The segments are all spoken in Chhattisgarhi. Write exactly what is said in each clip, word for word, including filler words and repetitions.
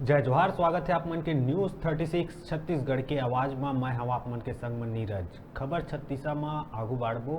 जय जोहार, स्वागत है आप मन के न्यूज़ थर्टी सिक्स छत्तीसगढ़ के आवाज मा। मैं हवा आप मन के संग में नीरज। खबर छत्तीसा मा आगू बाढ़बो।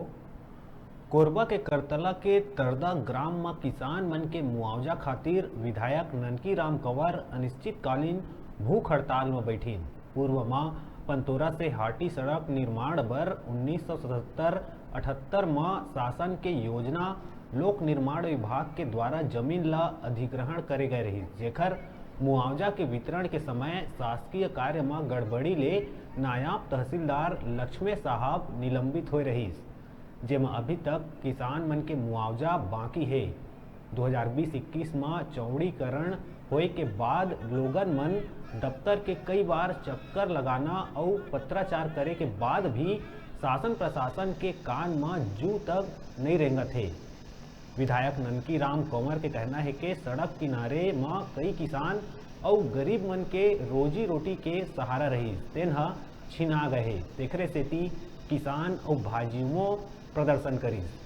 कोरबा के करतला के तरदा ग्राम म किसान मन के मुआवजा खातिर विधायक ननकी राम कंवर अनिश्चितकालीन भूख हड़ताल म बैठिन। पूर्व म पंतोरा से हाटी सड़क निर्माण बर उन्नीस सौ सतहत्तर अठहत्तर म शासन के योजना लोक निर्माण विभाग के द्वारा जमीन ल अधिग्रहण करे गए रहिस, जेकर मुआवजा के वितरण के समय शासकीय कार्य म गड़बड़ी ले नायब तहसीलदार लक्ष्मे साहब निलंबित होए रहिस, जेमा अभी तक किसान मन के मुआवजा बाकी हे। दो हज़ार बीस इक्कीस म चौड़ीकरण होए के बाद लोगन मन दफ्तर के कई बार चक्कर लगाना अउ पत्राचार करे के बाद भी शासन प्रशासन के कान म जू तक नइ रेंगत हे। विधायक ननकी राम कंवर के कहना हे के सड़क किनारे म कई किसान अउ गरीब मन के रोजी रोटी के सहारा रहिस, तेन ह छिना गए हे। तेखरे सेती किसान अउ भाजयुमो प्रदर्शन करिस।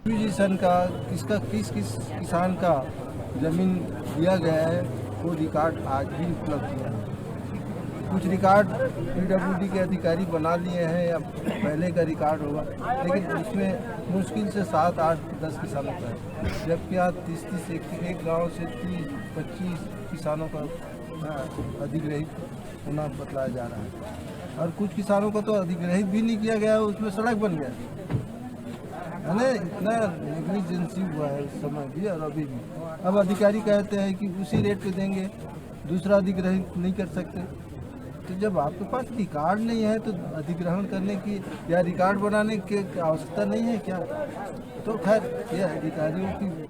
एक्विजिशन का किसका, किस किस किसान का जमीन दिया गया है, वो रिकॉर्ड आज भी उपलब्ध है। कुछ रिकॉर्ड पीडब्ल्यूडी के अधिकारी बना लिए हैं या पहले का रिकॉर्ड होगा, लेकिन उसमें मुश्किल से सात आठ दस किसानों का है, जबकि आज तीस तीस एक, एक गांव से तीस पच्चीस किसानों का अधिग्रहित होना बतलाया जा रहा है। और कुछ किसानों का तो अधिग्रहित भी नहीं किया गया, उसमें सड़क बन गया है ना। इतना नेग्लिजेंसी हुआ है उस समय भी और अभी भी। अब अधिकारी कहते हैं कि उसी रेट पे देंगे, दूसरा अधिग्रहित नहीं कर सकते। तो जब आपके पास रिकॉर्ड नहीं है तो अधिग्रहण करने की या रिकॉर्ड बनाने की आवश्यकता नहीं है क्या? तो खैर, ये अधिकारियों की